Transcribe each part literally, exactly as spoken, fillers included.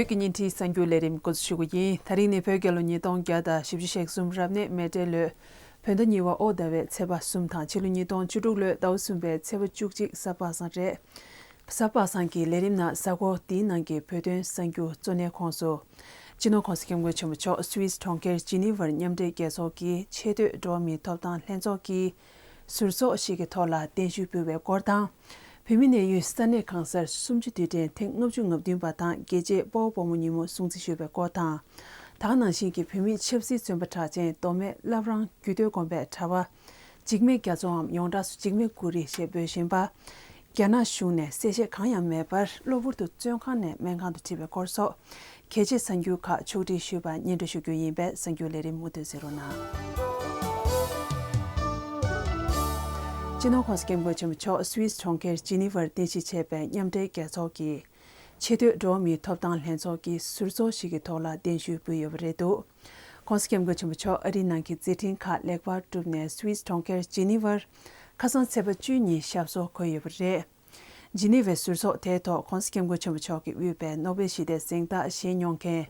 བོད་ཀྱི་བརྙན་འཕྲིན་གསར་འགྱུར་ལས་རིམ་འགོ་འཛུགས་ཞུ་རྒྱུ་ཡིན། དེ་རིང་ནི་བོད་རྒྱལ་ལོ་ཉིས་སྟོང་བརྒྱ་དང་བཞི་བཅུ་ཞེ་གསུམ་རབ་གནས་མེ་སྤྲེལ་ལོའི་བོད་ཟླ་གཉིས་པ་ཨོ་ཟླ་བའི་ཚེས་པ་གསུམ་དང་ཕྱི་ལོ་ཉིས་སྟོང་བཅུ་དྲུག་ལོའི་ཟླ་བ་གསུམ་པའི་ཚེས་པ་བཅུ་གཅིག་གཟའ་པ་སངས་རེད། གཟའ་པ་སངས་ཀྱི་ལས་རིམ་ནང་གཟའ་འཁོར་འདིའི་ནང་གི་བོད་དོན་གསར་འགྱུར་གཙོ་གནད་ཁོངས་སུ། སྤྱི་ནོར་༸གོང་ས་༸སྐྱབས་མགོན་ཆེན་པོ་མཆོག་སུད་སི་གྲོང་ཁྱེར་ཇི་ནི་ཝར་མཉམ་འབྲེལ་རྒྱལ་ཚོགས་ཀྱི་ཆེས་མཐོའི་འགྲོ་བ་མིའི་ཐོབ་ཐང་ལྷན་ཚོགས་ཀྱི་ཟུར་ཚོགས་ཤིག་གི་ཐོག་ལ་གདན་ཞུ་ཕུལ་བའི་སྐོར་དང་། བོད་མི་གནས་ཡུལ་ས་གནས་གང་སར་གསུམ་བཅུ་དུས་དྲན་ཐེངས་ལྔ་བཅུ་ང་བདུན་པ་དང་རྒྱལ་གཅེས་དཔའ་བོ་དཔའ་མོ་ཉིན་མོ་སྲུང་བརྩི་ཞུས་པའི་སྐོར་དང་། ད་ག་ནང་བཞིན་གྱི་བོད་མིའི་ཆབ་སྲིད་བཙོན་པ་གྲགས་ཅན་མདོ་སྨད་བླ་བྲང་རྒྱུད་སྟོད་དགོན་པའི་གྲྭ་པ། འཇིགས་མེད་རྒྱ་མཚོའམ་ཡོངས་གྲགས་སུ་འཇིགས་མེད་ཀུ་རེ་ཞེས་འབོད་བཞིན་པ། རྒྱ་ནག་གཞུང་ནས་གསལ་བཤད་གང་ཡང་མེད་པར་གློ་བུར་དུ་བཙོན་ཁང་ནས་སྨན་ཁང་དུ་ཁྲིད་པའི་སྐོར་སོགས། གལ་ཆེའི་གསར་འགྱུར་ཁག་ཕྱོགས་སྒྲིག་ཞུས་པ་སྙན་སྒྲོན་ཞུ་རྒྱུ་ཡིན་པས་གསར་འགྱུར་ལས་རིམ་མུ་མཐུད་གཟིགས་རོགས་གནང་། སྤྱི་ནོར་༸གོང་ས་༸སྐྱབས་མགོན་ཆེན་པོ་མཆོག་སུད་སི་གྲོང་ཁྱེར་ཇི་ནི་ཝར་རྟེན་གཞི་བྱས་པའི་མཉམ་འབྲེལ་རྒྱལ་ཚོགས་ཀྱི་ཆེས་མཐོའི་འགྲོ་བ་མིའི་ཐོབ་ཐང་ལྷན་ཚོགས་ཀྱི་ཟུར་ཚོགས་ཤིག་གི་ཐོག་ལ་གདན་ཞུ་ཕུལ་ཡོད་པ་རེད་འདུག ༸གོང་ས་༸སྐྱབས་མགོན་ཆེན་པོ་མཆོག་ཨ་རིའི་ནང་གི་མཛད་འཕྲིན་ཁག་ལེགས་པར་བསྒྲུབས་ནས་སུད་སི་གྲོང་ཁྱེར་ཇི་ནི་ཝར་ཁ་སང་ཚེས་པ་བཅུ་གཉིས་ཞབས་སོར་འཁོད་ཡོད་པ་རེད། ཇི་ནི་ཝའི་ཟུར་ཚོགས་དེའི་ཐོག་༸གོང་ས་༸སྐྱབས་མགོན་ཆེན་པོ་མཆོག་གིས་དབུས་པའི་ནོ་བེལ་ཞི་བདེའི་གཟེངས་རྟགས་བཞེས་མྱོང་མཁན།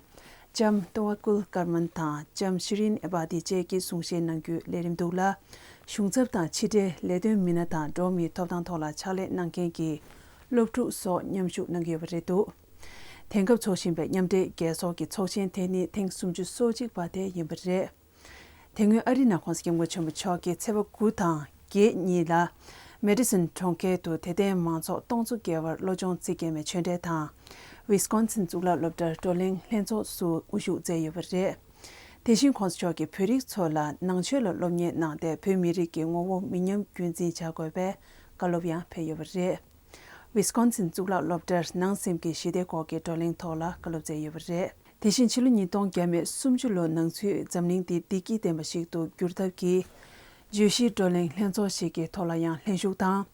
ལྕམ་ཏུ་ཝ་ཀུལ་ཀར་མན་དང་ལྕམ་ཤི་རིན་ཨེ་བྷ་ཏི་བཅས་ཀྱིས་གསུང་བཤད་གནང་རྒྱུའི་ལས་རིམ་འདུག་ལ། གཞུང་ཚབ་དང་ཕྱི་འབྲེལ་ལས་དོན་མི་སྣ་དང་འགྲོ་བ་མིའི་ཐོབ་ཐང་ཐོག་ལ་ཕྱག་ལས་གནང་མཁན་གྱི་སློབ་ཕྲུག་སོགས་མཉམ་ཞུགས་གནང་གི་ཡོད་པ་རེད་འདུག་དེང་སྐབས་འཚོགས་བཞིན་པའི་མཉམ་འབྲེལ་རྒྱལ་ཚོགས་ཀྱི་ཚོགས་ཆེན་དེ་ནི་ཐེངས་སུམ་ཅུ་སོ་གཅིག་པ་དེ་ཡིན་པ་རེད། དེ་སྔོན་ཨ་རིའི་ནང་༸གོང་ས་༸སྐྱབས་མགོན་ཆེན་པོ་མཆོག་གིས་ཚེས་པ་དགུ་དང་བརྒྱད་གཉིས་ལ་མེ་ཌི་སོན་གྲོང་ཁྱེར་དུ་དད་ལྡན་མང་ཚོགས་སྟོང་ཚོ་བརྒལ་བར་བློ་སྦྱོང་ཚིག་བརྒྱད་མའི་ཆོས་འབྲེལ་དང་། ཝི་སི་ཀོན་སིན་གཙུག་ལག་སློབ་གྲྭར་བགྲོ་གླེང་ལྷན་ཚོགས་སུ་དབུ་བཞུགས་མཛད་ཡོད་པ་རེད། དེ་བཞིན་༸གོང་ས་མཆོག་གིས་བོད་རིགས་ཚོ་ལ་ནང་ཆོས་ལ་སློབ་གཉེར་གནང་སྟེ་བོད་མི་རིགས་ཀྱི་ངོ་བོ་མི་ཉམས་རྒྱུན་འཛིན་བྱ་དགོས་པའི་བཀའ་སློབ་ཡང་ཕེབས་ཡོད་པ་རེད། ཝི་སི་ཀོན་སིན་གཙུག་ལག་སློབ་གྲྭར་ནང་སེམས་ཀྱི་ཞི་བདེའི་སྐོར་གྱི་བགྲོ་གླེང་ཐོག་ལ་བཀའ་སློབ་སྩལ་ཡོད་པ་རེད། དེ་བཞིན་ཕྱི་ལོ་ཉིས་སྟོང་བརྒྱ་མེད་སུམ་ཅུ་ལོའི་ནང་ཚུད་འཛམ་གླིང་འདི་བདེ་སྐྱིད་ལྡན་པ་ཞིག་ཏུ་བསྒྱུར་ཐབས་ཀྱི་བརྗོད་གཞིའི་བགྲོ་གླེང་ལྷན་ཚོགས་ཤིག་གི་ཐོག་ལ་ཡང་ལྷན་ཞུགས་དང་།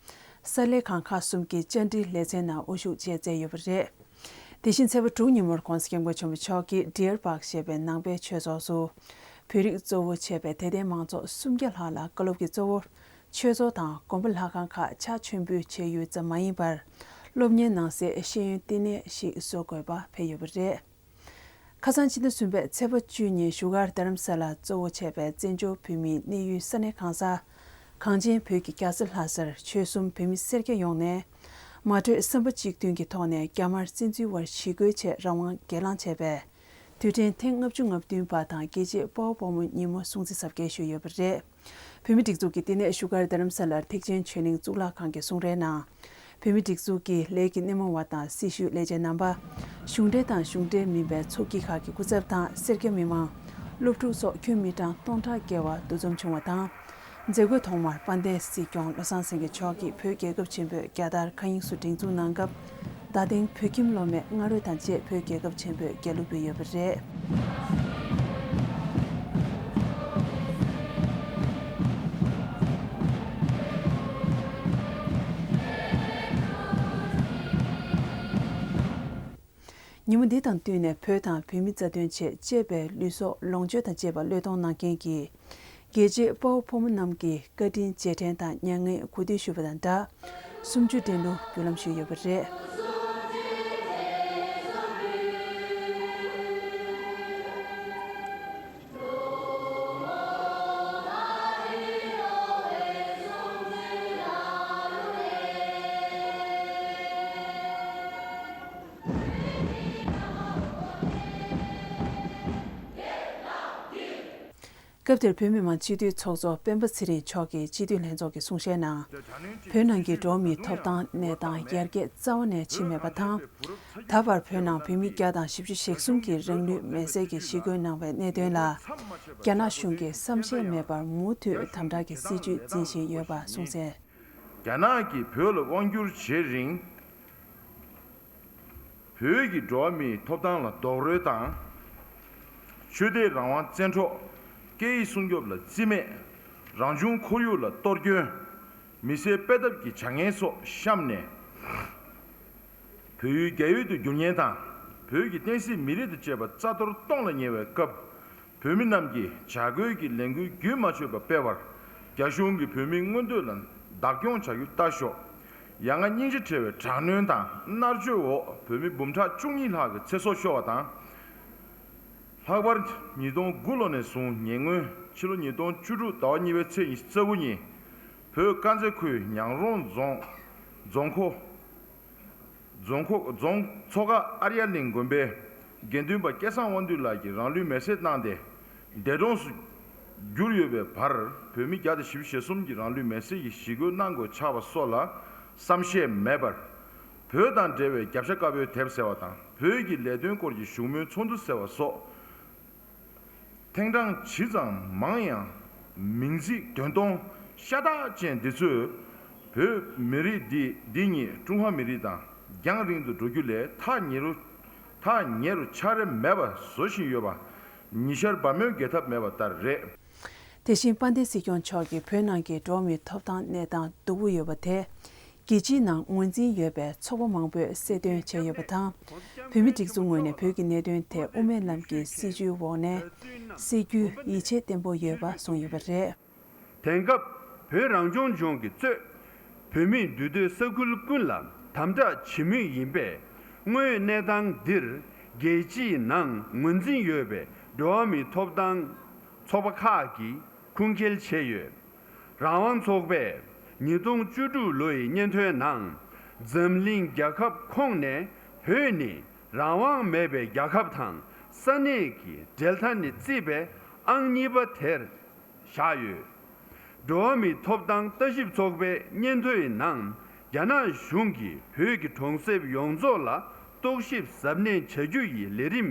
གསར་ལས་ཁང་ཁག་གསུམ་གྱི་བཅར་འདྲི་ལེ་ཚན་ནང་དབུ་བཞུགས་བཅས་མཛད་ཡོད་པ་རེད། དེ་བཞིན་ཚེས་པ་དྲུག་ཉིན་མོར་༸གོང་ས་༸སྐྱབས་མགོན་ཆེན་པོ་མཆོག་གིས་ཌི་ཡར་པཱག་ཞེས་པའི་ནང་པའི་ཆོས་ཚོགས་སུ། བོད་རིགས་གཙོ་བོ་བྱས་པའི་དད་ལྡན་མང་ཚོགས་སུམ་བརྒྱ་ལྷག་ལ་བཀའ་སློབ་ཀྱི་གཙོ་བོར། ཆོས་ཚོགས་དང་དགོན་པ་ལྷ་ཁང་ཁག་ཕྱག་མཆོད་འབུལ་བྱས་ཡུལ་ཙམ་མ་ཡིན་པར། སློབ་གཉེར་གནང་སའི་ཤེས་ཡོན་བསྟི་གནས་ཤིག་བཟོ་དགོས་པ་ཕེབས་ཡོད་པ་རེད། ཁ་སང་ཕྱི་ཟླ་གསུམ་པའི་ཚེས་པ་བཅུ་ཉིན་བཞུགས་སྒར་རྡ་རམ་ས་ལ་གཙོ་བོ་བྱས་པའི་བཙན་བྱོལ་བོད་མིའི་གནས་ཡུལ་ས་གནས་གང་སར། གངས་ཅན་བོད་ཀྱི་རྒྱལ་ས་ལྷ་སར་ཆོལ་གསུམ་བོད་མི་སེར་སྐྱ་ཡོངས་ནས། མ་གྲོས་བསམ་པ་གཅིག་མཐུན་གྱི་ཐོག་ནས་རྒྱ་དམར་བཙན་འཛུལ་བར་ཞི་རྒོལ་ཆེད་རང་དབང་སྒེར་ལངས་བྱས་པའི། དུས་དྲན་ཐེངས་ལྔ་བཅུ་ང་བདུན་པ་དང་རྒྱལ་གཅེས་དཔའ་བོ་དཔའ་མོ་ཉིན་མོ་སྲུང་བརྩི་གཟབ་རྒྱས་ཞུས་ཡོད་པ་རེད། བོད་མིའི་སྒྲིག་འཛུགས་ཀྱི་བསྟི་གནས་བཞུགས་སྒར་རྡ་རམ་ས་ལར་ཐེག་ཆེན་ཆོས་གླིང་གཙུག་ལག་ཁང་གི་གསུང་རའི་ནང་། བོད་མིའི་སྒྲིག་འཛུགས་ཀྱི་ལས་ཀྱི་སྣེ་མོ་བ་དང་སྲི་ཞུའི་ལས་བྱེད་རྣམ་པ། གཞུང་འབྲེལ་དང་གཞུང་འབྲེལ་མིན་པའི་ཚོགས་སྐྱིད་ཁག་གི་སྐུ་ཚབ་དང་སེར་སྐྱ་མི་མང་། སློབ་ཕྲུག་སོགས་ཁྱོན་མི་གྲངས་སྟོང་ཕྲག་བརྒལ་བ་འདུ་འཛོམས་བྱུང་བ་དང་། མཛད་སྒོའི་ཐོག་མར་དཔལ་ལྡན་སྲིད་སྐྱོང་བློ་བཟང་སེང་གེ་མཆོག་གིས་བོད་རྒྱལ་ཁབ་ཆེན་པོའི་རྒྱལ་དར་མཁའ་དབྱིངས་སུ་སྒྲེང་འཛུགས་གནང་སྐབས། རྡ་སྟེང་བོད་ཁྱིམ་སློབ་མའི་རྔ་རོལ་དང་བཅས་བོད་རྒྱལ་ཁབ་ཆེན་པོའི་རྒྱལ་གླུ་འབུལ་ཡོད་པ་རེད། ཉིན་མོ་འདི་དང་བསྟུན་ནས་བོད་དང་བོད་མིའི་རྩ་དོན་ཆེད་གཅེས་པའི་ལུས་སྲོག་ལོངས་སྤྱོད་དང་བཅས་པ་བློས་གཏོང་གནང་མཁན་གྱི། རྒྱལ་གཅེས་དཔའ་བོ་ཕོ་མོ་རྣམས་ཀྱི་བཀའ་དྲིན་རྗེས་དྲན་དང་མྱ་ངན་གུས་འདུད་ཞུ་བ་དང་སྦྲགས། གསུམ་བཅུའི་འགྲན་བསྡུར་བརྒྱུད་ལམ་ཞུས་ཡོད་པ་རེད། སྐབས་དེར་བོད་མི་མང་སྤྱི་འཐུས་ཚོགས་གཙོ་སྤེན་པ་ཚེ་རིང་མཆོག་གིས་སྤྱི་འཐུས་ལྷན་ཚོགས་ཀྱི་གསུང་བཤད་ནང་། བོད་ནང་གི་འགྲོ་བ་མིའི་ཐོབ་ཐང་གནས་སྟངས་ཡར་རྒྱས་རྩ་བ་ནས་ཕྱིན་མེད་པ་དང་། ད་བར་བོད་ནང་བོད་མི་བརྒྱ་དང་བཞི་བཅུ་ཞེ་གསུམ་གྱིས་རང་ལུས་མེར་སྲེག་གིས་ཞི་རྒོལ་གནང་བའི་གནད་དོན་ལ། རྒྱ་ནག་གཞུང་གིས་བསམ་ཤེས་མེད་པར་མུ་མཐུད་དམ་དྲག་གི་སྲིད་བྱུས་འཛིན་བཞིན་ཡོད་པ་གསུངས་གསལ། རྒྱ་ནག་གིས་བོད་ལ་དབང་བསྒྱུར་བྱེད་རིང་། བོད་ཀྱི་འགྲོ་བ་མིའི་ཐོབ་ཐང་ལ་རྡོག་རོལ་དང་། ཆོས་དད་རང་དབང་བཙན་འཕྲོག་སྐད་ཡིག་སྲུང་སྐྱོབ་ལ་བརྩི་མེད། རང་བྱུང་ཁོར་ཡུག་ལ་གཏོར་སྐྱོན། མི་སེར་དཔེ་ཐབས་ཀྱི་བྱ་ངན་སོགས་བཤམས་ནས། བོད་ཡུལ་རྒྱ་ཡུལ་དུ་བསྒྱུར་ཉེན་དང་། བོད་ཀྱི་བསྟན་སྲིད་མི་རིགས་དང་བཅས་པ་རྩ་གཏོར་གཏོང་ལ་ཉེ་བའི་སྐབས། བོད་མི་རྣམས་ཀྱིས་བྱ་རྒོད་ཀྱི་ལས་འགུལ་རྒྱུན་མ་ཆད་པར་སྤེལ་བར། རྒྱ་གཞུང་གིས་བོད་མིའི་མངོན་འདོད་ལ་བདག་སྐྱོང་བྱ་རྒྱུ་ལྟ་ཞོག་ཡ་ང་སྙིང་རྗེ་བྲལ་བའི་དྲག་གནོན་དང་མནར་གཅོད་འོག་བོད་མི་འབུམ་ཕྲག་བཅུ་གཉིས་ལྷག་གི་ཚེ་སྲོག་ཤོར་བ་དང་། ལྷག་པར་ཉིས་སྟོང་དགུ་ལོ་ནས་བཟུང་ཉེ་སྔོན་ཕྱི་ལོ་ཉིས་སྟོང་བཅུ་དྲུག་ཟླ་བ་གཉིས་པའི་ཚེས་ཉི་ཤུ་རྩ་དགུ་ཉིན། བོད་དཀར་མཛེས་ཁུལ་ཉང་རོང་རྫོང་རྫོང་ཁོ། རྫོང་ཁོ་རྫོང་མཚོ་ཁ་ཨར་ཡ་གླིང་དགོན་པའི་དགེ་འདུན་པ་སྐལ་བཟང་དབང་འདུས་ལགས་ཀྱིས་རང་ལུས་མེར་སྲེག་གནང་སྟེ། འདས་གྲོངས་སུ་གྱུར་ཡོད་པའི་བར་བོད་མི་བརྒྱ་དང་བཞི་བཅུ་ཞེ་གསུམ་གྱིས་རང་ལུས་མེར་སྲེག་གི་ཞི་རྒོལ་གནང་དགོས་ཆགས་པ་སོགས་ལ་བསམ་ཤེས་མེད་པར། བོད་དང་འབྲེལ་བའི་རྒྱབ་ཤ་དཀར་པོའི་དེབ་ཟེར་བ་དང་བོད་ཀྱི་ལས་དོན་སྐོར་གྱི་བཞུགས་མོལ་ཚོགས་འདུ་ཟེར་བ་སོགས། ཐེངས་གྲངས་ཇི་ཙམ་མང་ཡང་། མིང་ཚིག་དོན་སྟོང་ཤ་སྟག་ཅན་འདི་ཚོས། བོད་མི་རིགས་འདི་འདི་ཉིད་ཀྲུང་ཧྭ་མི་རིགས་དང་རྒྱང་རིང་དུ་འགྲོ་རྒྱུ་ལས་ཐག་ཉེ་རུ། ཐག་ཉེ་རུ་ཆ་རེ་མེད་པ་བཟོ་བཞིན་ཡོད་པ། ཉི་ཤར་བ་མོས་འགལ་ཐབས་མེད་པ་ལྟར་རེད། དེ་བཞིན་དཔལ་ལྡན་སྲིད་སྐྱོང་མཆོག་གིས་བོད་ནང་གི་འགྲོ་བ་མིའི་ཐོབ་ཐང་གནས་སྟངས་སྡུག་པོ་ཡོད་པ་དེ། རྒྱལ་སྤྱིའི་ནང་ངོས་འཛིན་ཡོད་པའི་ཚོགས་པ་མང་པོས་གསལ་སྟོན་བྱས་ཡོད་པ་དང་། བོད་མིའི་སྒྲིག་འཛུགས་ངོས་ནས་བོད་ཀྱི་གནད་དོན་དེ་དབུ་མའི་ལམ་གྱི་སྲིད་བྱུས་འོག་ནས་སེལ་རྒྱུའི་ཡིད་ཆེས་བརྟན་པོ་ཡོད་པ་གསུངས་ཡོད་པ་རེད། དེང་སྐབས་བོད་རང་སྐྱོང་ལྗོངས་ཀྱིས་གཙོས་བོད་མིས་འདུས་སྡོད་ས་ཁུལ་ཀུན་ལ་དམ་དྲག་བྱེད་མུས་ཡིན་པས། དངོས་ཡོད་གནས་སྟངས་འདིར་རྒྱལ་སྤྱིའི་ནང་ངོས་འཛིན་ཡོད་པའི་འགྲོ་བ་མིའི་ཐོབ་ཐང་ཚོགས་པ་ཁག་གིས་ཁུངས་སྐྱེལ་བྱས་ཡོད། རང་དབང་ཚོགས་པས་ཉིས་སྟོང་བཅུ་དྲུག་ལོ་ཡི་སྙན་ཐོའི་ནང་། འཛམ་གླིང་རྒྱལ་ཁབ་ཁོངས་ནས་བོད་ནི་རང་དབང་མེད་པའི་རྒྱལ་ཁབ་དང་ས་གནས་ཀྱི་འབྲེལ་མཐའ་ནས་བརྩིས་པའི་ཨང་གཉིས་པ་དེར་བཞག་ཡོད། འགྲོ་བ་མིའི་ཐོབ་ཐང་ལྟ་ཞིབ་ཚོགས་པའི་སྙན་ཐོའི་ནང་། རྒྱ་ནག་གཞུང་གིས་བོད་ཀྱི་གྲོང་གསེབ་ཡོངས་རྫོགས་ལ་རྟོག་ཞིབ་གཟབ་ནན་བྱ་རྒྱུ་ཡི་ལས་རིམ་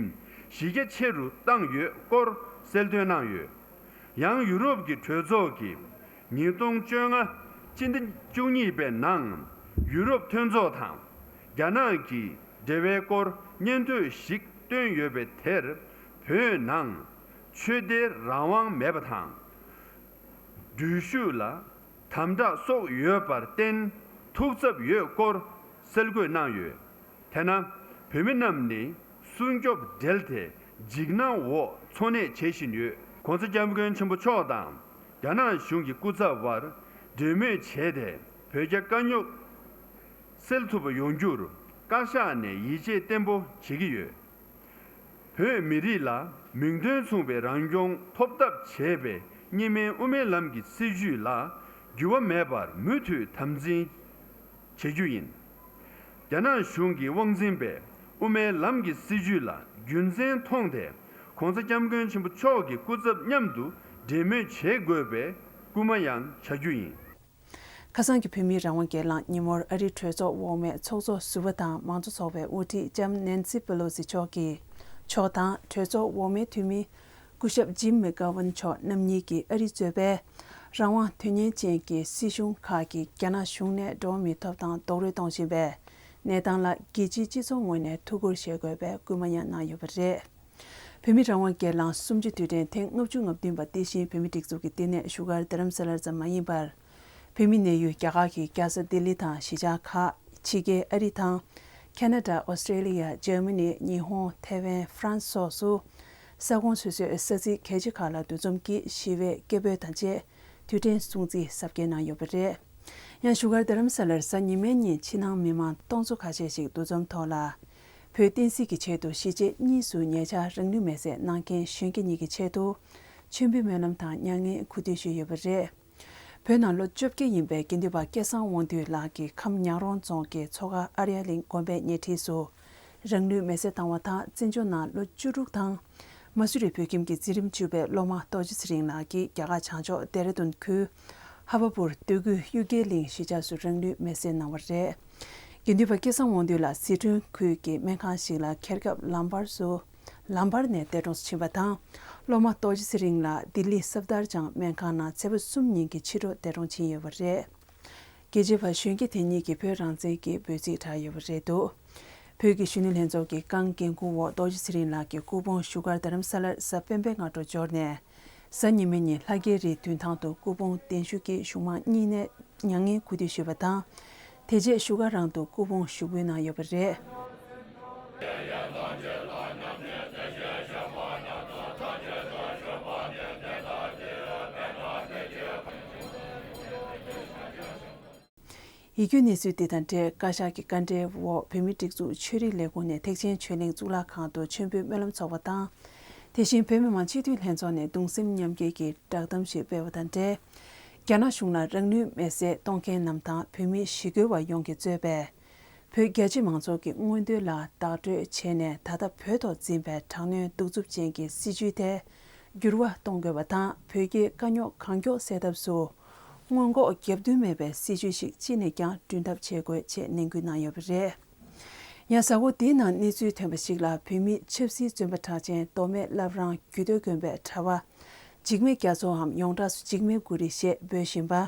གཞི་རྒྱ་ཆེ་རུ་བཏང་ཡོད་སྐོར་གསལ་སྟོན་གནང་ཡོད། ཡང་ཡུ་རོབ་ཀྱི་གྲོས་ཚོགས་ཀྱིས་ཉིས་སྟོང་བཅོ་ལྔ་སྤྱི་ཟླ་བཅུ་གཉིས་པའི་ནང་ཡུ་རོབ་མཐུན་ཚོགས་དང་རྒྱ་ནག་གི་འབྲེལ་བའི་སྐོར་སྙན་ཐོ་ཞིག་བཏོན་ཡོད་པའི་དེར། བོད་ནང་ཆོས་དད་རང་དབང་མེད་པ་དང་། འགྲུལ་བཞུད་ལ་དམ་དྲག་སོགས་ཡོད་པར་བརྟེན་ཐུགས་འཚབ་ཡོད་སྐོར་གསལ་བཀོད་གནང་ཡོད། དེས་ན། བོད་མི་རྣམས་ནི་སྲུང་སྐྱོབ་འབྲེལ་ཏེ་འཇིགས་སྣང་འོག་འཚོ་གནས་བྱེད་བཞིན་ཡོད། ྋགོང་ས་ྋསྐྱབས་མགོན་ཆེན་པོ་མཆོག་དང་རྒྱ་ནག་གཞུང་གི་སྐུ་ཚབ་དབར་འབྲེལ་མོལ་བྱས་ཏེ། བོད་རྒྱ་དཀའ་རྙོག་སེལ་ཐུབ་པ་ཡོང་རྒྱུར་བཀའ་ཤག་ནས་ཡིད་ཆེས་བརྟན་པོ་བྱེད་ཀྱི་ཡོད། བོད་མི་རིགས་ལ་མིང་དོན་མཚུངས་པའི་རང་སྐྱོང་ཐོབ་ཐབས་བྱེད་པའི་གཉིས་སྨན་དབུ་མའི་ལམ་གྱི་སྲིད་བྱུས་ལ་འགྱུར་བ་མེད་པར་མུ་མཐུད་དམ་འཛིན་བྱེད་རྒྱུ་ཡིན། རྒྱ་ནག་གཞུང་གི་དབང་འཛིན་པས་དབུ་མའི་ལམ་གྱི་སྲིད་བྱུས་ལ་རྒྱུ་མཚན་མཐོང་སྟེ། ྋགོང་ས་ྋསྐྱབས་མགོན་ཆེན་པོ་མཆོག་གི་སྐུ་ཚབ་མཉམ་དུ་འབྲེལ་མོལ་བྱེད་དགོས་པའི་སྐུལ་མ་ཡང་བྱ་རྒྱུ་ཡིན། ཁ་སང་གི་བོད་མིའི་རང་དབང་སྒེར་ལངས་ཉིན་མོར་ཨ་རིའི་གྲོས་ཚོགས་འོག་མའི་ཚོགས་གཙོ་ཟུར་པ་དང་མང་གཙོ་ཚོགས་པའི་དབུ་ཁྲིད་ལྕམ་ནན་སི་པེ་ལོ་སི་མཆོག་གིས། མཆོག་དང་གྲོས་ཚོགས་འོག་མའི་འཐུས་མི་སྐུ་ཞབས་ཇིམ་མེག་གྷ་ཝན་མཆོག་རྣམ་གཉིས་ཀྱིས་ཨ་རི་གཙོས་པའི་རང་དབང་དོན་གཉེར་ཅན་གྱི་སྲིད་གཞུང་ཁག་གིས་རྒྱ་ནག་གཞུང་ནས་འགྲོ་བ་མིའི་ཐོབ་ཐང་རྡོག་རོལ་གཏོང་བཞིན་པའི་གནས་སྟངས་ལ་རྒྱལ་སྤྱིའི་སྤྱི་ཚོགས་ངོས་ནས་ཐུགས་ཁུར་བཞེས་དགོས་པའི་སྐུལ་མ་ཡང་གནང་ཡོད་པ་རེད། བོད་མི་རང་དབང་སྒེར་ལངས་གསུམ་བཅུ་དུས་དྲན་ཐེངས་ལྔ་བཅུ་ང་བདུན་པ་དེ་བཞིན་བོད་མིའི་སྒྲིག་འཛུགས་ཀྱི་ལྟེ་གནས་བཞུགས་སྒར་རྡ་རམ་ས་ལར་ཙམ་མ་ཡིན་པར། བོད་མིའི་གནས་ཡུལ་རྒྱ་གར་གྱི་རྒྱལ་ས་ལྡི་ལི་དང་གཞིས་ཆགས་ཁག་ཕྱི་རྒྱལ་ཨ་རི་དང་། ཁ་ན་ཌ། ཨོ་སི་ཀྲེ་ལི་ཡ། འཇར་མ་ནི། ཉི་ཧོང་། ཐའེ་ཝན། ཧྥ་རན་སི་སོགས་སུ། ས་ཁོངས་སོ་སོའི་ས་ཚིགས་གལ་ཆེ་ཁག་ལ་འདུ་འཛོམས་ཀྱིས་ཞི་བའི་སྐད་འབོད་དང་བཅས་དུས་དྲན་སྲུང་བརྩི་གཟབ་རྒྱས་གནང་ཡོད་པ་རེད། ཡང་བཞུགས་སྒར་རྡ་རམ་ས་ལར་གཟའ་ཉི་མའི་ཉིན་ཕྱི་ནང་མི་མང་སྟོང་ཚོ་ཁ་ཤས་ཤིག་འདུ་འཛོམས་ཐོག་ལ། བོད་བསྟན་སྲིད་ཀྱི་ཆེད་དུ་གཞིས་བྱེས་གཉིས་སུ་ཉེ་ཆར་རང་ལུས་མེར་སྲེག་གནང་མཁན་གཞོན་སྐྱེས་གཉིས་ཀྱི་ཆེད་དུ། མཆོད་འབུལ་སྨོན་ལམ་དང་མྱ་ངན་གུས་འདུད་ཞུས་ཡོད་པ་རེད། བོད་ནང་ལོ་བཅོ་བརྒྱད་ཡིན་པའི་དགེ་འདུན་པ་སྐལ་བཟང་དབང་འདུས་ལགས་ཀྱི་ཁམས་ཉག་རོང་རྫོང་གི་མཚོ་ཁ་ཨར་ཡ་གླིང་དགོན་པའི་ཉེ་འཁྲིས་སུ་རང་ལུས་མེར་སྲེག་བཏང་བ་དང་། བཙན་བྱོལ་ནང་ལོ་བཅུ་དྲུག་དང་། མ་སུ་རི་བོད་ཁྱིམ་གྱི་འཛིན་རིམ་བཅུ་པའི་སློབ་མ་རྡོ་རྗེ་ཚེ་རིང་ལགས་ཀྱིས་རྒྱ་གར་བྱང་ཕྱོགས་ལྡེ་ར་ལྡུན་ཁུལ་ཧ་བ་པུར་སྟོད་ཁུལ་གཡུལ་རྒྱལ་གླིང་གཞིས་ཆགས་སུ་རང་ལུས་མེར་སྲེག་གནང་བ་རེད། དགེ་འདུན་པ་སྐལ་བཟང་དབང་འདུས་ལགས་ཟི་ཁྲོན་ཁུལ་གྱི་སྨན་ཁང་ཞིག་ལ་འཁྱེར་སྐབས་ལམ་བར་སུ། ལམ་བར་ནས་འདས་གྲོངས་སུ་ཕྱིན་པ་དང་། སློབ་མ་རྡོ་རྗེ་ཚེ་རིང་ལགས་ལྡི་ལི་སབ་དར་ཇང་སྨན་ཁང་ནང་ཚེས་པ་གསུམ་ཉིན་གྱི་ཕྱི་དྲོ་འདས་གྲོངས་ཕྱིན་ཡོད་པ་རེད། རྒྱལ་གཅེས་པ་གཞོན་སྐྱེས་དེ་གཉིས་ཀྱིས་བོད་རང་བཙན་གྱི་འབོད་ཚིག་བསྒྲགས་ཡོད་པ་རེད་འདུག་བོད་ཀྱི་གཞོན་ནུ་ལྷན་ཚོགས་ཀྱི་རྐང་འགན་འཁུར་འོག་རྡོ་རྗེ་ཚེ་རིང་ལགས་ཀྱི་སྐུ་ཕུང་བཞུགས་སྒར་རྡ་རམ་ས་ལར་གཟའ་སྤེན་པའི་སྔ་དྲོ་འབྱོར་ནས། གཟའ་ཉི་མའི་ཉིན་ལྷ་རྒྱལ་རིའི་མདུན་ཐང་དུ་སྐུ་ཕུང་གདན་ཞུ་གིས་གཞུང་མང་གཉིས་ནས་མྱ་ངན་གུས་འདུད་ཞུས་པ་དང་། དེ་རྗེས་བཞུགས་སྒར་རང་དུ་སྐུ་ཕུང་ཞུགས་འབུལ་གནང་ཡོད་པ་རེད། ཡིད་སྐྱོའི་གནས་ཚུལ་འདི་དང་འབྲེལ། བཀའ་ཤག་གི་བཀའ་འབྲེལ་འོག་བོད་མིའི་སྒྲིག་འཛུགས་ཆོས་རིག་ལས་ཁུངས་ནས་ཐེག་ཆེན་ཆོས་གླིང་གཙུག་ལག་ཁང་དུ་མཆོད་འབུལ་སྨོན་ལམ་ཚོགས་པ་དང་། དེ་བཞིན་བོད་མི་མང་སྤྱི་འཐུས་ལྷན་ཚོགས་ནས་གདུང་སེམས་མཉམ་སྐྱེད་ཀྱི་བསྒྲགས་གཏམ་ཞིག་སྤེལ་བ་དང་འབྲེལ། རྒྱ་ནག་གཞུང་ལ་རང་ནུས་མེད་སའི་གཏོང་མཁན་རྣམས་དང་བོད་མིའི་ཞི་རྒོལ་བ་ཡོངས་ཀྱིས་གཙོས་པའི་བོད་རྒྱ་ཆེ་མང་ཚོགས་ཀྱི་མངོན་འདོད་ལ་བདག་སྤྲོད་བྱས་ནས། ད་ལྟ་བོད་ཐོག་འཛིན་པའི་དྲག་གནོན་གདུག་རྩུབ་ཅན་གྱི་སྲིད་བྱུས་དེ་འགྱུར་བ་གཏོང་དགོས་པ་དང་། བོད་རྒྱའི་དཀའ་རྙོག་གང་མགྱོགས་སེལ་ཐབས་སུ། སྔོན་འགོག་རྒྱབ་མདུན་མེད་པའི་སྲིད་བྱུས་ཤིག་ཅི་ནས་ཀྱང་བསྐྲུན་ཐབས་བྱེད་དགོས་ཅེས་ནན་སྐུལ་གནང་ཡོད་པ་རེད། ཡང་གཟའ་འཁོར་འདིའི་ནང་གནས་ཚུལ་ཐོན་པ་ཞིག་ལ། བོད་མིའི་ཆབ་སྲིད་བཙོན་པ་གྲགས་ཅན་མདོ་སྨད་བླ་བྲང་རྒྱུད་སྟོད་དགོན་པའི་གྲྭ་པ་འཇིགས་མེད་རྒྱ་མཚོའམ་ཡོངས་གྲགས་སུ་འཇིགས་མེད་གུ་རུ་ཞེས་འབོད་བཞིན་པ།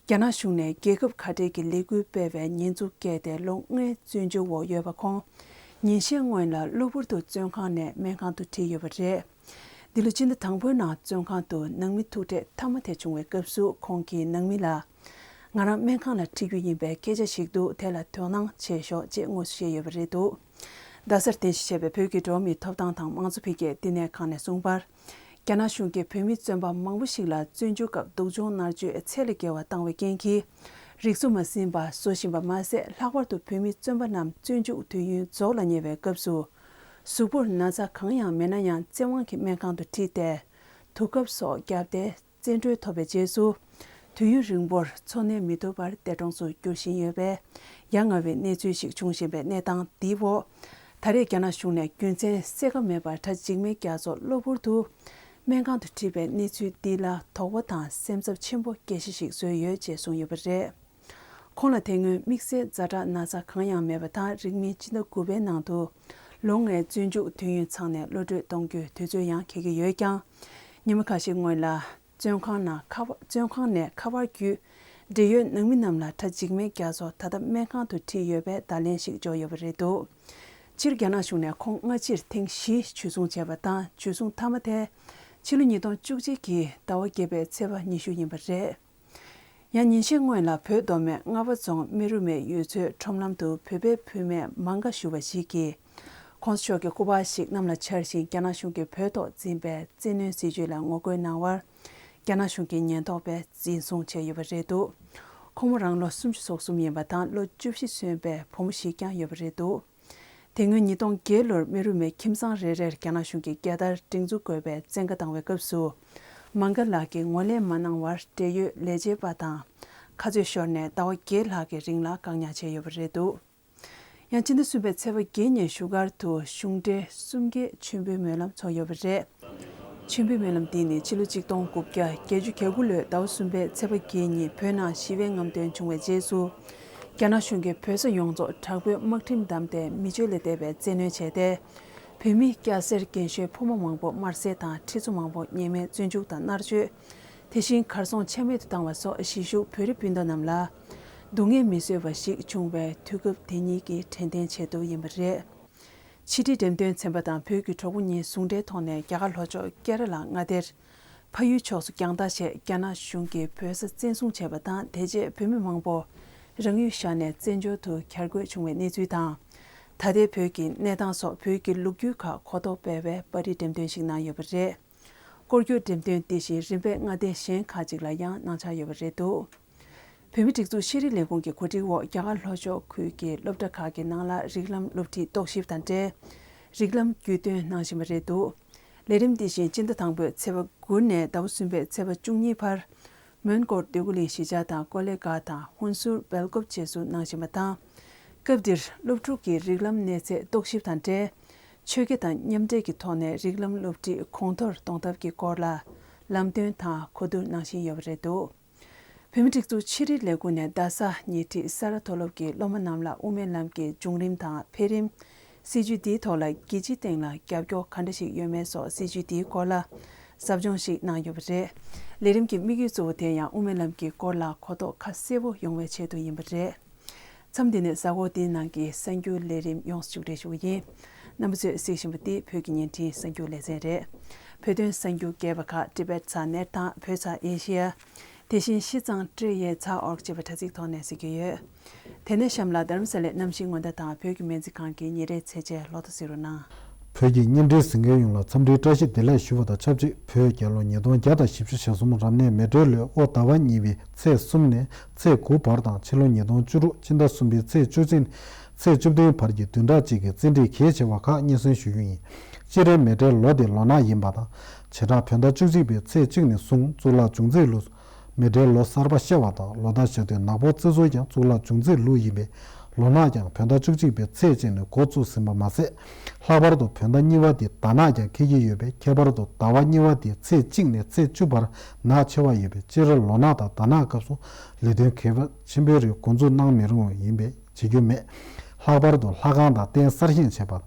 རྒྱ་ནག་གཞུང་ནས་རྒྱལ་ཁབ་ཁ་བྲལ་གྱི་ལས་འགུལ་སྤེལ་བའི་ཉེས་འཛུགས་བཀལ་ཏེ་ལོ་ལྔའི་བཙོན་འཇུག་འོག་ཡོད་པ། ཁོང་ཉིན་ཤས་སྔོན་ལ་གློ་བུར་དུ་བཙོན་ཁང་ནས་སྨན་ཁང་དུ་ཁྲིད་ཡོད་པ་རེད། འདི་ལོ་སྤྱི་ཟླ་དང་པོའི་ནང་བཙོན་ཁང་དུ་ནང་མི་ཐུག་འཕྲད་མཐའ་མ་དེ་བྱུང་བའི་སྐབས་སུ། ཁོང་གིས་ནང་མི་ལ། ང་རང་སྨན་ཁང་ལ་ཁྲིད་རྒྱུ་ཡིན་པའི་སྐད་ཆ་ཞིག་འདུག་དེ་ལ་དོ་སྣང་བྱེད་ཤོག་ཅེས་དངོས་སུ་བཤད་ཡོད་པ་རེད་འདུག་རྡ་སར་རྟེན་གཞི་བྱས་པའི་བོད་ཀྱི་འགྲོ་བ་མིའི་ཐོབ་ཐང་དང་དམངས་གཙོ་འཕེལ་རྒྱས་བསྟི་གནས་ཁང་ནས་གསུངས་པར། རྒྱ་ནག་གཞུང་གིས་བོད་མི་བཙོན་པ་མང་པོ་ཞིག་ལ་བཙོན་འཇུག་སྐབས་སྡུག་སྦྱོང་མནར་གཅོད་ཚད་ལས་བརྒལ་བ་བཏང་བའི་རྐྱེན་གྱིས། རིག་གསོ་མ་ཟིན་པར་བཟོ་བཞིན་པ་མ་ཟད། ལྷག་པར་དུ་བོད་མི་བཙོན་པ་རྣམས་བཙོན་འཇུག་དུས་ཡུན་རྫོགས་ལ་ཉེ་བའི་སྐབས་སུ། གཟུགས་པོར་ན་ཚ་གང་ཡང་མེད་ན་ཡང་། བཙན་དབང་གིས་སྨན་ཁང་དུ་ཁྲིད་དེ། དུག་ཁབ་སོགས་བརྒྱབ་སྟེ། བཙན་གྲོལ་ཐོབ་པའི་རྗེས་སུ། དུས་ཡུན་རིང་པོར་འཚོ་གནས་མི་ཐུབ་པར་འདས་གྲོངས་སུ་འགྱུར་བཞིན་ཡོད་པས། ཡ་ང་བའི་གནས་ཚུལ་ཞིག་འབྱུང་བཞིན་པའི་གནས་སྟངས་འདིའི་འོག་ད་རེས་རྒྱ་ནག་གཞུང་ནས་རྒྱུ་མཚན་གསལ་ཁ་མེད་པར་གྲྭ་འཇིགས་མེད་རྒྱ་མཚོ་གློ་བུར་དུ་སྨན་ཁང་དུ་ཁྲིད་པའི་གནས་ཚུལ་འདི་ལ་དོགས་པ་དང་སེམས་འཚབ་ཆེན་པོ་སྐྱེ་གཞི་ཞིག་བཟོས་ཡོད་ཅེས་གསུངས་ཡོད་པ་རེད། ཁོང་ལ་དེ་སྔོན་དམིགས་བསལ་ཛ་དྲག་ན་ཚ་གང་ཡང་མེད་པ་དང་། རིང་མིན་སྤྱི་ཟླ་དགུ་པའི་ནང་དུ་ལོ་ལྔའི་བཙོན་འཇུག་དུས་ཡུན་ཚང་ནས་གློད་གྲོལ་གཏོང་རྒྱུའི་དུས་ཚོད་ཡང་འཁེལ་གྱི་ཡོད་ཀྱང་། ཉིན་མ་ཁ་ཤས་སྔོན་ལ། བཙོན་ཁང་ནང་ཁ་པར། བཙོན་ཁང་ནས་ཁ་པར་བརྒྱུད། འབྲེལ་ཡོད་ནང་མི་རྣམས་ལ་གྲྭ་འཇིགས་མེད་རྒྱ་མཚོ་ད་ལྟ་སྨན་ཁང་དུ་ཁྲིད་ཡོད་པའི་བརྡ་ལན་ཞིག་འབྱོར་ཡོད་པ་རེད་འདུག་སྤྱིར་རྒྱ་ནག་གཞུང་ནས་ཁོང་སྔ་ཕྱིར་ཐེངས་བཞི་འཇུ་བཟུང་བྱས་པ་དང་། འཇུ་བཟུང་མཐའ་མ་དེ་ཕྱི་ལོ་ཉིས་སྟོང་བཅུ་གཅིག་གི་ཟླ་བ་བརྒྱད་པའི་ཚེས་པ་ཉི་ཤུ་ཡིན་པ་རེད། ཡང་ཉིན་ཤས་སྔོན་ལ་བོད་མདོ་སྨད་རྔ་བ་རྫོང་སྨན་རུ་མའི་ཡུལ་ཚོའི་ཁྲོམ་ལམ་དུ་བོད་པའི་བུད་མེད་མང་ཀ་ཞུ་བ་ཞིག་གིས། ༸གོང་ས་མཆོག་གི་སྐུ་པར་ཞིག་གནམ་ལ་འཕྱར་ཞིང་། རྒྱ་ནག་གཞུང་གིས་བོད་ཐོག་འཛིན་པའི་བཙན་གནོན་སྲིད་བྱུས་ལ་ངོ་རྒོལ་གནང་བར། རྒྱ་ནག་གཞུང་གི་ཉེན་རྟོག་པས་འཛིན་བཟུང་བྱས་ཡོད་པ་རེད་འདུག་ཁོང་མོ་རང་ལོ་སུམ་ཅུ་སོ་གསུམ་ཡིན་པ་དང་། ལོ་བཅུ་བཞི་སོན་པའི་བུ་མོ་ཞིག་ཀྱང་ཡོད་པ་རེད་འདུག་དེ་སྔོན་ཉིས་སྟོང་བརྒྱད་ལོར་སྨན་རུ་མའི་ཁྱིམ་ཚང་རེ་རེར་རྒྱ་ནག་གཞུང་གིས་རྒྱལ་དར་སྒྲེང་འཛུགས་དགོས་པའི་བཙན་བཀའ་བཏང་བའི་སྐབས་སུ། མང་ཀ་ལགས་ཀྱིས་ངོས་ལེན་མ་གནང་བར། འབྲེལ་ཡོད་ལས་བྱེད་པ་དང་ཁ་རྩོད་ཤོར་ནས་ཟླ་བ་བརྒྱད་ལྷག་གི་རིང་ལ་བཀག་ཉར་བྱས་ཡོད་པ་རེད་འདུག་ཡང་སྤྱི་ཟླ་གསུམ་པའི་ཚེས་པ་བརྒྱད་ཉིན་བཞུགས་སྒར་དུ་གཞུང་འབྲེལ་གསུམ་ཀའི་མཆོད་འབུལ་སྨོན་ལམ་ཚོགས་ཡོད་པ་རེད། མཆོད་འབུལ་སྨོན་ལམ་འདི་ནི་ཕྱི་ལོ་ཆིག་སྟོང་དགུ་བརྒྱ་བརྒྱད་ཅུ་གྱ་དགུ་ལོའི་ཟླ་བ་གསུམ་པའི་ཚེས་པ་བརྒྱད་ཉིན་བོད་ནང་ཞི་བའི་རྔམ་སྟོན་བྱུང་བའི་རྗེས་སུ། རྒྱ་ནག་གཞུང་གིས་བོད་ས་ཡོངས་རྫོགས་དྲག་པོའི་དམག་ཁྲིམས་བསྡམས་ཏེ། མི་སྤྱོད་ལས་འདས་པའི་བཙན་གནོན་བྱས་ཏེ། བོད་མི་སྐྱ་སེར་རྒན་གཞོན་ཕོ་མོ་མང་པོ་དམར་གསོད་དང་། ཁྲི་ཚོ་མང་པོ་ཉེས་མེད་བཙོན་འཇུག་དང་མནར་གཅོད། དེ་བཞིན་གར་སོང་ཆ་མེད་དུ་བཏང་བ་སོགས་གཞིས་བཞུགས་བོད་རིགས་སྤུན་ཟླ་རྣམས་ལ་སྡུག་བསྔལ་མི་བཟོད་པ་ཞིག་བྱུང་བའི་དུས་སྐབས་དེ་ཉིད་ཀྱི་དྲན་རྟེན་ཆེད་དུ་ཡིན་པ་རེད། ཕྱི་དྲིལ་འགྲེམས་སྟོན་ཚན་པ་དང་བོད་ཀྱི་གྲོགས་པོ་གཉིས་ཟུང་འབྲེལ་ཐོག་ནས་རྒྱ་གར་ལྷོ་ཕྱོགས་ཀེ་ར་ལ་མངའ་སྡེར་ཕ་ཡུལ་ཕྱོགས་སུ་རྒྱང་ལྟ་ཆེད་རྒྱ་ནག་གཞུང་གིས་བོད་ས་བཙན་བཟུང་བྱས་པ་དང་། དེ་རྗེས་བོད་མི་མང་པོ་རང་ཡུལ་བཞག་ནས་བཙན་བྱོལ་དུ་གྱར་དགོས་བྱུང་བའི་གནས་ཚུལ་དང་། ད་ལྟའི་བོད་ཀྱི་གནས་སྟངས་སོགས་བོད་ཀྱི་ལོ་རྒྱུས་ཁག་གོ་རྟོགས་སྤེལ་བའི་པར་རིས་འགྲེམས་སྟོན་ཞིག་གནང་ཡོད་པ་རེད། སྐོར་སྒྱུར་འགྲེམས་སྟོན་འདི་བཞིན་རིམ་པས་མངའ་སྡེ་གཞན་ཁག་ཅིག་ལ་ཡང་གནང་འཆར་ཡོད་པ་རེད་འདུག་བོད་མིའི་སྒྲིག་འཛུགས་ཤེས་རིག་ལས་ཁུངས་ཀྱི་གོ་སྒྲིག་འོག་རྒྱ་གར་ལྷོ་ཕྱོགས་ཁུལ་གྱི་སློབ་གྲྭ་ཁག་གི་ནང་ལ་རིགས་ལམ་སློབ་ཁྲིད་རྟོག་ཞིབ་དང་འབྲེལ། རིགས་ལམ་རྒྱུས་སྟོན་གནང་བཞིན་པ་རེད་འདུག་ལས་རིམ་འདི་བཞིན་སྤྱི་ཟླ་དང་པོའི་ཚེས་པ་དགུ་ནས་ཟླ་བ་གསུམ་པའི་ཚེས་པ་བཅུ་གཉིས་བར། མོན་གྷོར་འདོད་རྒུ་གླིང་གཞིས་ཆགས་དང་། ཀོ་ལེ་གྷལ་དང་ཧུན་སུར་སྦེལ་ཀོབ་བཅས་སུ་གནང་བཞིན་པ་དང་། སྐབས་འདིར་སློབ་ཕྲུག་གི་རིགས་ལམ་གནས་ཚད་རྟོག་ཞིབ་དང་འབྲེལ། ཆོས་དགེ་དང་མཉམ་འབྲེལ་གྱི་ཐོག་ནས་རིགས་ལམ་སློབ་ཁྲིད་གོང་མཐོར་གཏོང་ཐབས་ཀྱི་སྐོར་ལ་ལམ་སྟོན་དང་གོ་བསྡུར་གནང་བཞིན་ཡོད་པ་རེད་འདུག་བོད་མིའི་སྒྲིག་འཛུགས་ཤེས་རིག་ལས་ཁུངས་ནས་རྡ་ས་ཉེ་འཁྲིས་ས་རཱ་མཐོ་སློབ་ཀྱི་སློབ་མ་རྣམས་ལ་དབུ་མའི་ལམ་གྱི་བྱུང་རིམ་དང་འཕེལ་རིམ། སྲིད་བྱུས་འདིའི་ཐོག་ལ་རྒྱལ་སྤྱིའི་སྟེང་ལ་རྒྱབ་སྐྱོར་ག་འདྲ་ཞིག་ཡོད་མེད་སོགས་སྲིད་བྱུས་འདིའི་སྐོར་ལ་ཟབ་སྦྱོང་ཞིག་གནང་ཡོད་པ་རེད། ལས་རིམ་གྱི་དམིགས་ཡུལ་གཙོ་བོ་དེ་ཡང་དབུ་མའི་ལམ་གྱི་སྐོར་ལ་གོ་རྟོགས་ཁ་གསལ་པོ་ཡོང་བའི་ཆེད་དུ་ཡིན་པ་རེད། མཚམས་འདི་ནས་གཟའ་འཁོར་འདིའི་ནང་གི་གསར་འགྱུར་ལས་རིམ་ཡོངས་སུ་མཇུག་སྒྲིལ་ཞུ་གི་ཡིན། རྣམ་པ་ཚོས་གཟིགས་བཞིན་པ་འདི་བོད་ཀྱི་བརྙན་འཕྲིན་གསར་འགྱུར་ལེ་ཚན་རེད། བོད་དོན་གསར་འགྱུར་རྒྱས་པ་ཁག་Tibet ཚ་ནེར་དང་བོད་ཚ་ཨེ་ཤི་ཡ། དེ་བཞིན་ཤི་ཙང་ཀྲི་ཡེ་ཚ་ཨོར་ཅེས་པ་དྲ་ཚིགས་ཐོག་ནས་གཟིགས་རྒྱུ་ཡོད། དེ་ནས་གཤམ་ལ་རྡ་རམ་ས་ལའི་གནམ་གཤིས་སྔོན་བརྡ་དང་བོད་ཀྱི་སྨན་རྩིས་ཁང་གི་ཉིན་རེའི་ཚེས་ཆའི་ལོ་ཐོ་གཟིགས་རོགས་གནང་། བོད་ཀྱི་བརྙན་འཕྲིན་གཟིགས་མཁན་ཡོངས་ལ་འཚམས་འདྲིའི་བཀྲ་ཤིས་བདེ་ལེགས་ཞུ་བ་དང་ཆབས་ཅིག་བོད་རྒྱལ་ལོ་ཉིས་སྟོང་བརྒྱ་དང་བཞི་བཅུ་ཞེ་གསུམ་རབ་གནས་མེ་སྤྲེལ་ལོའི་དབོ་ཟླ་བ་གཉིས་པའི་ཚེས་གསུམ་ནས་ཚེས་དགུ་བར་དང་ཕྱི་ལོ་ཉིས་སྟོང་བཅུ་དྲུག་སྤྱི་ཟླ་གསུམ་པའི་ཚེས་བཅུ་གཅིག་ནས་ཚེས་བཅུ་བདུན་བར་གྱི་བདུན་ཕྲག་གཅིག་གི་བཙལ་འབྲས་གལ་ཆེ་བ་ཁག་སྙན་སེང་ཞུ་རྒྱུ་ཡིན། སྤྱིར་མེ་སྤྲེལ་ལོ་དེ་ལོ་ནག་ཡིན་པ་དང་། བྱེ་བྲག་བོད་ཟླ་བཅུ་གཅིག་པའི་ཚེས་གཅིག་ནས་བཟུང་གཙུག་ལག་འབྱུང་རྩིས་ལོ། མེ་སྤྲེལ་ལོ་གསར་པ་ཤར་བ་དང་ལོ་ཟླ་ཞག་དུས་ནག་པོ་བརྩི་སྲོལ་ཀྱང་གཙུག་ལག་འབྱུང་རྩིས་ལུགས་ཡིན་པས། ལོ་ནག་ཀྱང་བོད་ཟླ་བཅུ་གཅིག་པའི་ཚེས་གཅིག་ནས་འགོ་བཙུགས་ཟིན་པ་མ་ཟད། ལྷག་པར་དུ་བོད་ཟླ་གཉིས་པ་དེ་ཟླ་ནག་ཀྱང་འཁེལ་གྱི་ཡོད་པས། ཁྱད་པར་དུ་ཟླ་བ་གཉིས་པ་དེ་ཚེས་གཅིག་ནས་ཚེས་བཅུ་བར་ནག་ཆེ་བ་ཡོད་པས། སྤྱིར་ལོ་ནག་དང་ཟླ་ནག་སྐབས་སུ་ལས་དོན་གལ་ཆེན་པོའི་རིགས་འགོ་འཛུགས་གནང་མི་རུང་བ་ཡིན་པས། བྱེད་རྒྱུ་མེད། ལྷག་པར་དུ་ལྷ་ཁང་དང་རྟེན་གསར་བཞེངས་བྱེད་པ།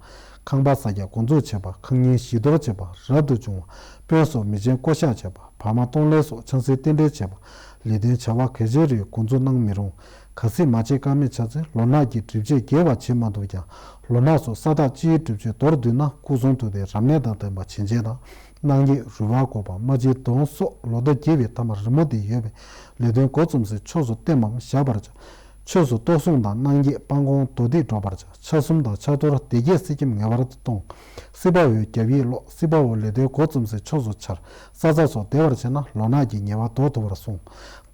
ཁང་པ་གསར་རྒྱག་འགོ་འཛུགས་བྱེད་པ། ཁང་རྙིང་བཞི་གཏོར་བྱེད་པ། རབ་ཏུ་བྱུང་བ། དཔོན་སོགས་མི་ཆེན་བསྐོ་གཞག་བྱེད་པ། བར་མ་གཏོང་ལེན་སོགས་ཆང་སའི་རྟེན་འབྲེལ་བྱེད་པ། ལས་དོན་བྱ་བ་གལ་ཆེའི་རིགས་འགོ་འཛུགས་གནང་མི་རུང་། གལ་སྲིད་མ་བྱེད་ཀ་མེད་ཆགས་ཚེ་ལོ་ནག་གི་སྒྲིབ་བྱེད་རྒྱས་པ་བྱེད་མ་ཐུབ་ཀྱང་། ལོ་ནག་སོགས་ས་བདག་སྤྱིའི་སྒྲིབ་བྱེད་མདོར་བསྡུས་ན། སྐུ་གསུང་ཐུགས་རྟེན་རབ་གནས་དང་ལྡན་པ་བྱིན་ཆེན་དང་། གནང་འགྱེད་རུས་པ་བཀོད་པ། རྨ་བྱའི་དོང་སོགས་ལོ་ཟླ་རྒྱས་པའི་ཐ་མར་རི་མོ་དེ་ཡོད་པས། ལས་དོན་འགོ་རྩོམ་སའི་ཕྱོགས་སུ་བརྟེན་པའམ་བཞག་པར་བྱ། ཆོས་སུ་གཏོར་སྲུང་དང་གནང་འགྱེད་སྤང་སྐོང་མདོ་སྡེ་སྒྲོག་པར་བྱ། ཆ་གསུམ་དང་ཕྱག་རྡོར་སྡེ་བརྒྱད་གསེར་སྐྱེམས་ངེས་པར་དུ་གཏོང་། སྲིད་པ་འོད་རྒྱབ་ཡིག་ཀློག། སྲིད་པ་འོད་ལས་དོན་འགོ་རྩོམ་སའི་ཕྱོགས་སུ་འཆར། ས་ཆ་སོགས་བདེ་བར་བྱས་ན་ལོ་ནག་གི་ངལ་བ་ཟློག་ཐུབ་པར་གསུངས།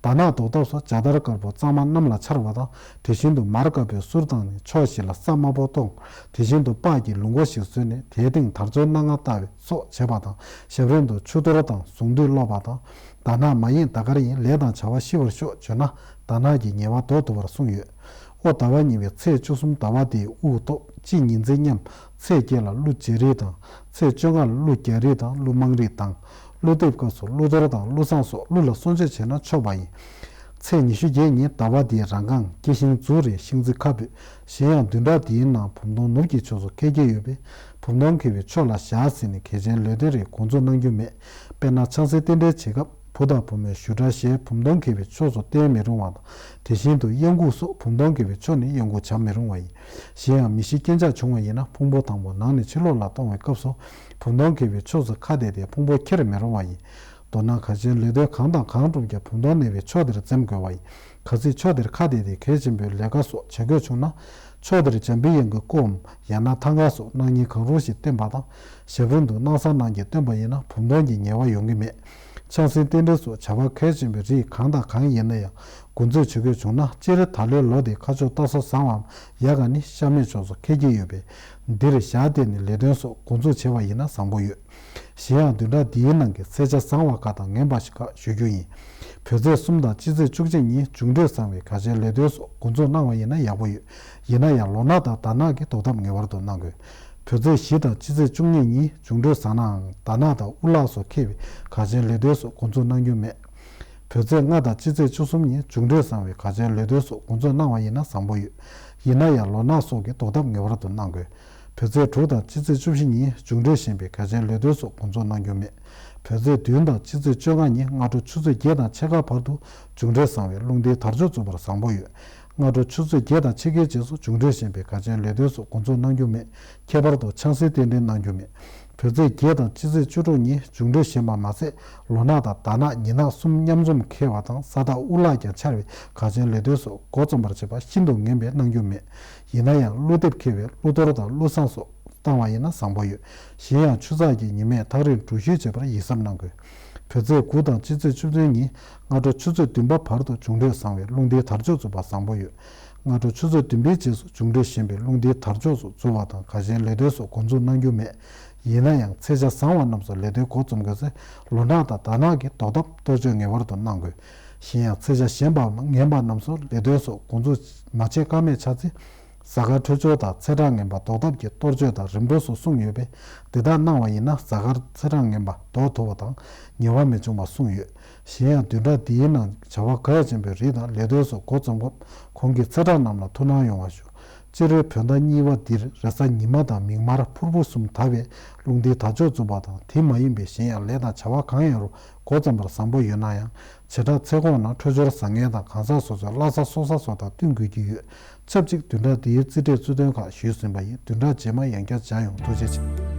ཟླ་ནག་ཟློག་ཐབས་སུ་ཇ་དར་དཀར་པོ་གཙང་མ་གནམ་ལ་འཕྱར་བ་དང་། དེ་བཞིན་དུ་མར་དཀར་པོའི་གསུར་བཏང་ནས་ཕྱོགས་བཞི་ལ་ས་དམར་པོ་གཏོང་། དེ་བཞིན་དུ་སྤགས་ཀྱི་ལུག་མགོ་ཞིག་བཟོས་ནས་དེའི་སྟེང་དར་ལྕོག་སྣ་ལྔ་བཏགས་པའི་སོགས་བྱེད་པ་དང་། ཞབས་རིམ་དུ་ཆུ་གཏོར་དང་གཟུངས་འདུས་ཀློག་པ་དང་། ཟླ་ནག་མ་ཡིན་ཟླ་དཀར་ཡིན། ལས་དང་བྱ་བ་ཤི་བར་ཤོག་བརྗོད་ན་ཟླ་ནག་གི་ངལ་བ་ཟློག་ཐུབ་པར་གསུངས་ཡོད། དབོ་ཟླ་བ་གཉིས་པའི་ཚེས་བཅུ་གསུམ་ཟླ་བ་དེའི་དབུ་ཐོག་སྤྱི་ཉི་འཛིན་མཉམ། ཚེས་བརྒྱད་ལ་ཀླུ་རྒྱལ་རིགས་དང་། ཚེས་བཅོ་ལྔ་ལ་ཀླུ་རྒྱལ་རིགས་དང་ཀླུ་དམངས་རིགས་དང་། ཀླུ་འདེབས་སྐབས་སུ་ཀླུ་གཏོར་དང་ཀླུ་བསང་སོགས་ཀླུ་ལ་གསོལ་མཆོད་བྱས་ན་ཆོག་པ་ཡིན། ཚེས་ཉི་ཤུ་བརྒྱད་ཉིན་ཟླ་བ་འདིའི་རང་རྐང་སྐྱེ་ཤིང་འཛུགས་རེད། ཤིང་རྩི་ཁ་འབུས། གཞན་ཡང་བདུན་ཕྲག་འདིའི་ནང་བུམ་སྟོང་ནུབ་ཀྱི་ཕྱོགས་སུ་འཁེལ་གྱི་ཡོད་པས། བུམ་སྟོང་འཁེལ་བའི་ཕྱོགས་ལ་བཞག་ཟིན་ནས་གལ་ཆེན་ལས་དོན་རིགས་འགོ་འཛུགས་གནང་རྒྱུ་མེད། དཔེར་ན་ཆང་སའི་རྟེན་འབྲེལ་བྱེད་སྐབས་བུ་དང་བུ་མོའི་ཞུ་གྲྭ་ཞེས་བུམ་སྟོང་འཁེལ་བའི་ཕྱོགས་སུ་བསྟན་མི་རུང་བ་དང་། དེ་བཞིན་དུ་གཡང་འགུགས་སོགས་བུམ་སྟོང་འཁེལ་བའི་ཕྱོགས་ནས་གཡང་འགུགས་བྱ་མི་རུང་བ་ཡིན། གཞན་ཡང་མི་ཤི་རྐྱེན་ཆག་བྱུང་བ་ཡིན་ན་ཕུང་པོ་དང་པོ་ནང་ནས་ཕྱི་ལོགས་ལ་གཏོང་བའི་སྐབས་སུ་བུམ་སྟོང་འཁེལ་བའི་ཕྱོགས་སུ་ཁ་གཏད་དེ་ཕུང་པོ་འཁྱེར་མི་རུང་བ་ཡིན། མདོར་ན་གལ་ཆེན་ལས་དོན་གང་དང་གང་བསྒྲུབ་ཀྱང་བུམ་སྟོང་གནས་པའི་ཕྱོགས་དེར་འཛེམ་དགོས་པ་ཡིན། གལ་སྲིད་ཕྱོགས་དེར་ཁ་གཏད་དེ་གལ་ཆེན་པོའི་ལས་ཀ་སོགས་བྱ་དགོས་བྱུང་ན། ཕྱོགས་དེར་འཇམ་པའི་དབྱངས་ཀྱི་སྐུའམ་ཡང་ན་ཐང་ག་སོགས་སྣང་བརྙན་གང་རུང་ཞིག་བསྟན་པ་དང་། ཞབས་རིམ་དུ་སྣང་བསམ་སྣང་བརྒྱད་བཏོན་པ་ཡིན་ན་བུམ་སྟོང་གི་ངལ་བ་ཡོང་གི་མེད། ཆང་སའི་རྟེན་འབྲེལ་སོགས་བྱ་བ་གལ་ཆེན་པོའི་རིགས་གང་དང་གང་ཡིན་ན་ཡང་འགོ་འཛུགས་བྱེད་དགོས་བྱུང་ན། སྤྱིར་ད་ལོའི་ལོ་འདི་ཁ་ཕྱོགས་སྟག་གཟིག་བཟང་བའམ་ཡག་ག་ནི་ཤ་མེད་ཕྱོགས་སུ་འཁེལ་གྱི་ཡོད་པས། འདིར་ཞག་བལྟས་ནས་ལས་དོན་སོགས་འགོ་འཛུགས་བྱས་པ་ཡིན་ན་བཟང་པོ་ཡོད། གཞན་ཡང་བདུན་ཕྲག་འདིའི་ནང་གི་ཚེས་ཆ་བཟང་བ་ཁག་དང་ངན་པ་ཞིག་ཁག་ཞུ་རྒྱུ་ཡིན། བོད་ཚེས་གསུམ་དང་སྤྱི་ཚེས་བཅུ་གཅིག་ཉིན་འབྱུང་འཕྲོད་བཟང་བའི་གལ་ཆེན་ལས་དོན་སོགས་འགོ་འཛུགས་གནང་བ་ཡིན་ན་ཡག་པོ་ཡོད། ཡིན་ན་ཡང་ལོ་ནག་དང་ཟླ་ནག་གི་ཟློག་ཐབས་ངེས་པར་དུ་གནང་དགོས། བོད་ཚེས་བཞི་དང་སྤྱི་ཚེས་བཅུ་གཉིས་ཉིན་འབྱུང་འཕྲོད་བཟང་ནའང་ཟླ་ནག་དང་དབུ་ལག་སོགས་འཁེལ་བའི་གལ་ཆེན་ལས་དོན་སོགས་འགོ་འཛུགས་གནང་རྒྱུ་མེད། བོད་ཚེས་ལྔ་དང་སྤྱི་ཚེས་བཅུ་གསུམ་ཉིན་འབྱུང་འཕྲོད་བཟང་བའི་གལ་ཆེན་ལས་དོན་སོགས་འགོ་འཛུགས་གནང་བ་ཡིན་ན་བཟང་པོ་ཡོད། ཡིན་ན་ཡང་ལོ་ནག་སོགས་ཀྱི་ཟློག་ཐབས་ངེས་པར་དུ་གནང་དགོས། བོད་ཚེས་དྲུག་དང་སྤྱི་ཚེས་བཅུ་བཞི་ཉིན་འབྱུང་འཕྲོད་ཞན་པའི་གལ་ཆེན་ལས་དོན་སོགས་འགོ་འཛུགས་གནང་རྒྱུ་མེད། བོད་ཚེས་བདུན་དང་སྤྱི་ཚེས་བཅོ་ལྔ་ཉིན་སྔ་དྲོ་ཆུ་ཚོད་བརྒྱད་དང་ཕྱེད་ཀ་བར་དུ་འབྱུང་འཕྲོད་བཟང་བའི་རླུང་རྟའི་དར་ལྕོག་འཛུགས་པར་བཟང་པོ་ཡོད། སྔ་དྲོ་ཆུ་ཚོད་བརྒྱད་དང་ཕྱེད་ཀའི་རྗེས་སུ་འབྱུང་འཕྲོད་ཞན་པའི་གལ་ཆེན་ལས་དོན་སོགས་འགོ་འཛུགས་གནང་རྒྱུ་མེད། ཁྱད་པར་དུ་ཆང་སའི་རྟེན་འབྲེལ་གནང་རྒྱུ་མེད། བོད་ཚེས་བརྒྱད་དང་སྤྱི་ཚེས་བཅུ་དྲུག་ཉིན་འབྱུང་འཕྲོད་ཞན་པ་མ་ཟད། ལོ་ནག་དང་ཟླ་ནག་ཉི་ནག་གསུམ་མཉམ་འཛོམས་འཁེལ་བ་དང་ས་བདག་དབུ་ལག་ཀྱང་འཆར་བས་གལ་ཆེན་ལས་དོན་སོགས་འགོ་རྩོམ་པར་བྱེད་པ་ཤིན་ཏུ་ངན་པས་གནང་རྒྱུ་མེད། ཡིན་ན་ཡང་ཀླུ་འདེབས་འཁེལ་བས་ཀླུ་གཏོར་དང་ཀླུ་བསང་སོགས་བཏང་བ་ཡིན་ན་བཟང་པོ་ཡོད། གཞན་ཡང་ཆུ་ཚགས་ཀྱི་ཉི་མས་ཐག་རིང་འགྲུལ་བཞུད་བྱེད་པར་ཡིད་གཟབ་གནང་དགོས། བོད་ཚེས་དགུ་དང་སྤྱི་ཚེས་བཅུ་བདུན་ཉིན་སྔ་དྲོ་ཆུ་ཚོད་བདུན་པ་བར་དུ་འབྱུང་འཕྲོད་བཟང་བའི་རླུང་རྟའི་དར་ལྕོག་འཛུགས་པ་བཟང་པོ་ཡོད། སྔ་དྲོ་ཆུ་ཚོད་བདུན་པའི་རྗེས་སུ་འབྱུང་འཕྲོད་ཞན་པའི་རླུང་རྟའི་དར་ལྕོག་སོགས་འཛུགས་པ་དང་གལ་ཆེན་ལས་དོན་སོགས་འགོ་འཛུགས་གནང་རྒྱུ་མེད། ཡིན་ན་ཡང་ཚེས་ཆ་བཟང་བ་རྣམས་སུ་ལས་དོན་འགོ་རྩོམ་དགོས་ཚེ་ལོ་ནག་དང་ཟླ་ནག་གི་ཟློག་ཐབས་གཏོར་བཅོས་ངེས་པར་དུ་གནང་དགོས། གཞན་ཡང་ཚེས་ཆ་གཞན་པའམ་ངན་པ་རྣམས་སུ་ལས་དོན་སོགས་འགོ་འཛུགས་མ་བྱེད་ཀ་མེད་ཆགས་ཚེ། གཟའ་སྐར་འཕྲོད་སྦྱོར་དང་ཚེས་གྲངས་ངན་པ་ཟློག་ཐབས་ཀྱི་གཏོར་བཅོས་དང་རིམ་གྲོ་སོགས་གསུངས་ཡོད་པས། འདི་དག་གནང་བ་ཡིན་ན་གཟའ་སྐར་ཚེས་གྲངས་ངན་པ་ཟློག་ཐུབ་པ་དང་ཉེ་བ་མི་འབྱུང་བ་གསུངས་ཡོད། གཞན་ཡང་བདུན་ཕྲག་འདིའི་ནང་བྱ་བ་གལ་ཆེན་པོའི་རིགས་དང་ལས་དོན་སོགས་འགོ་རྩོམ་སྐབས་གོང་གི་ཚེས་གྲངས་རྣམས་ལ་ཐུགས་སྣང་ཡོང་བ་ཞུ། སྤྱིར་བོད་ཟླ་གཉིས་པ་འདིར་རེས་གཟའ་ཉི་མ་དང་མིག་དམར་ཕུར་བུ་གསུམ་དར་བས་རླུང་རྟའི་དར་ལྕོག་འཛུགས་པ་དང་དེ་མ་ཡིན་པའི་གཞན་ཡང་ལས་དང་བྱ་བ་གང་ཡིན་རུང་འགོ་རྩོམ་པར་བཟང་པོ་ཡོད་ན་ཡང་། བྱེ་བྲག་ཚེ་གོང་ན་འཕྲོད་སྦྱོར་བཟང་ངན་དང་གང་ཟག་སོ་སོའི་བླ་གཟའ་སྲོག་གཟའ་སོགས་དང་བསྟུན་དགོས་ཀྱི་ཡོད། ཆབས་ཅིག་བདུན་ཕྲག་འདིའི་རྩིས་འབྲས་གཙོ་དོན་ཁག་ཞུས་ཟིན་པ་ཡིན། བདུན་ཕྲག་རྗེས་མ་ཡང་བསྐྱར་མཇལ་ཡོང་། ཐུགས་རྗེ་ཆེ།